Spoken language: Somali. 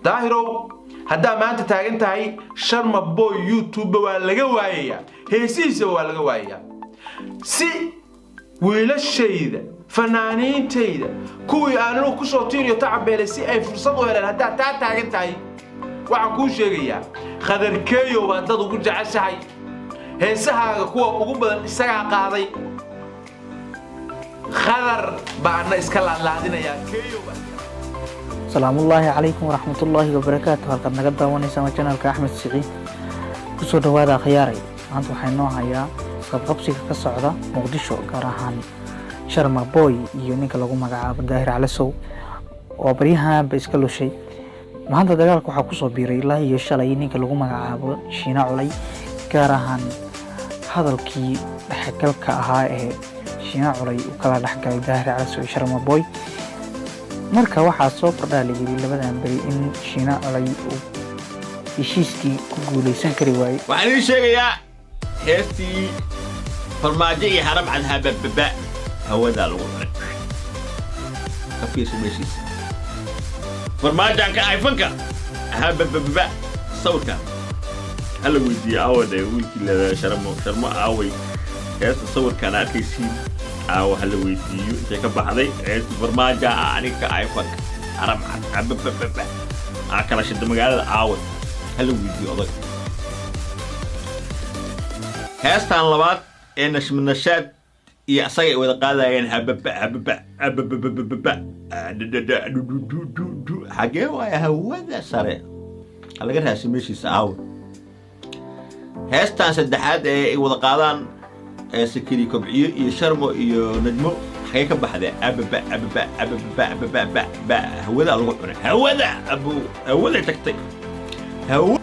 Daahirow, haddaa maanta taagan tahay Sharma Boy YouTube waa laga waayayaa, heesihiisaba waa laga waayayaa. Si wiilashayda, fanaaniintayda, kuwii aananu kusoo tiiriyo tacabeelay, si ay fursad u heleen, haddaad taa taagan tahay, waxaan kuu sheegayaa Khadarkeeyo baad dad ugu jeceshahay. Heesahaaga kuwa ugu badan isagaa qaaday. Khadar baana iska laadlaadinayaa keeyo baa. Asalaamullaahi calaykum waraxmatullaahi wabarakaatu. Halkaad naga daawanaysaa waa channelka Axmed Siciid. Kusoo dhawaada, akhyaaray. Maanta waxaa inoo hayaa isqabqabsiga ka socda Muqdisho, gaar ahaan Sharma Boy iyo ninka lagu magacaabo Daahir Calasow oo baryahanba iska lushay. Maanta dagaalka waxaa kusoo biiray ilaa iyo shalay ninka lagu magacaabo Shiina Culay, gaar ahaan hadalkii dhexgalka ahaa ee Shiina Culay uu kala dhexgalay Daahir Calasow iyo Sharma Boy. Marka waxaa soo kordhaa la yiri labadan beri in Shiina Culay uu heshiiskii ku guuleysan kari waayey. Waxaan idiin sheegayaa heestii Farmaajo iyo Haram Cad habababa hawadaa lagu cunay. Ka fiirsa meeshiisa. Farmaajaan ka ahay fanka habababa. Sawirka hala weydiiye aawade wiilkii leedahay Sharmo, Sharmo aaway heesta sawirkaan arkaysiin? Aawo, hala weydiiyo intay ka baxday heestii Farmaaja aniga ka ahay fanka Haram Cad habababa aa kala shida magaalada. Aaway, hala weydiiyo odag. Heestan labaad ee Nashmad Nashaad iyo asaga ay wada qaadayeen hababa hababa hababababa dudududu xagee waaya? Hawada sare ha laga raasay meeshiisa. Aawe heestan saddexaad ee ay wada qaadaan Sakari Kobciyo iyo Sharmo iyo Najmo? Xagee ka baxday? Ababa ababa ababa ababa ba ba hawada lagu cunay. Hawada abu hawaday tagtay hawa.